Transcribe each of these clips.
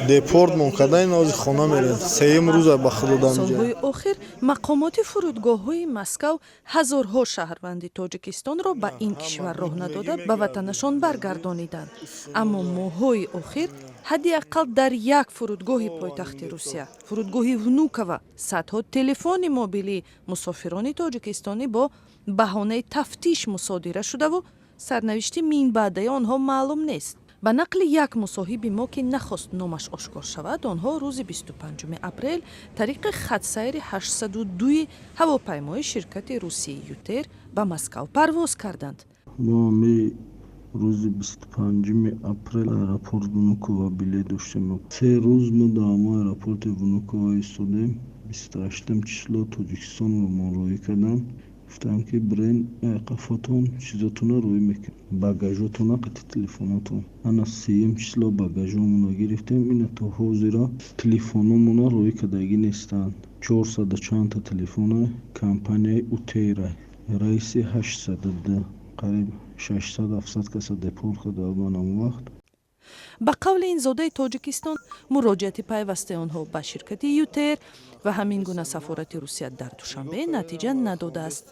Депорт мон кардан, ҳози хона мерем. Сеюм рӯза, ба худо, дамиҷа. Солҳои охир мақомоти фурудгоҳҳои Москав ҳазорҳо шаҳрванди Тоҷикистонро ба ин кишвар роҳ надода, ба ватанашон баргардониданд. Аммо моҳҳои охир ҳадди ақал дар як фурудгоҳи пойтахти Русия, фурудгоҳи Внукова, садҳо телефони мобилии мусофирони тоҷикистонӣ бо баҳонаи тафтиш мусодира шудаву сарнавишти минбаъдаи онҳо маълум нест. Ба нақли як мусоҳиби мо, ки нахост номаш ошкор шавад, онҳо рӯзи 25 апрел тариқи хатсайри 802 ҳавопаймои ширкати русии ЮТэйр ба Москав парвоз карданд. Мо ами рӯзи 25-уми апрел аэропорт Внуково билет доштем. 3 рӯз мо дар ҳамон аэропорти Внуково истодем. 28-ум число Тоҷикистонро мо роҳӣ карданд. Гуфтанд, ки бирен қафотон, чизотона роҳӣ мекунем, багажотона қати телефонотон. Ана 30-ум число багажомонро гирифтем. Ина то ҳозира телефономона роҳӣ кардагӣ нестанд. Чорсаду чандта телефона компанияи ЮТэйра, рейси 802, қариб 600-700 каса депорт карда буданд он вақт. Ба қавли ин зодаи Тоҷикистон, муроҷиати пайвастаи онҳо ба ширкати ЮТэйр ва ҳамин гуна сафорати Русия дар Душанбе натиҷа надодааст.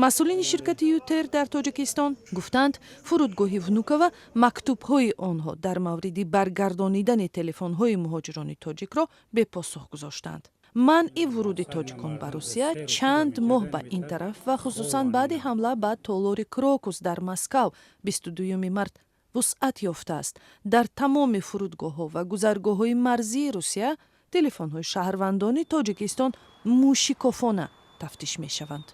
Масъулини ширкати ЮТэйр дар Тоҷикистон гуфтанд, фурудгоҳи Внукова мактубҳои онҳо дар мавриди баргардонидани телефонҳои муҳоҷирони тоҷикро бепосух гузоштанд. Манъи вуруди тоҷикон ба Русия чанд моҳ ба ин тараф ва хусусан баъди ҳамла ба толори Крокус дар Москав 22 март вусъат ёфтааст. Дар тамоми фурудгоҳҳо ва гузаргоҳҳои марзии Русия телефонҳои шаҳрвандони Тоҷикистон мушикофона тафтиш мешаванд.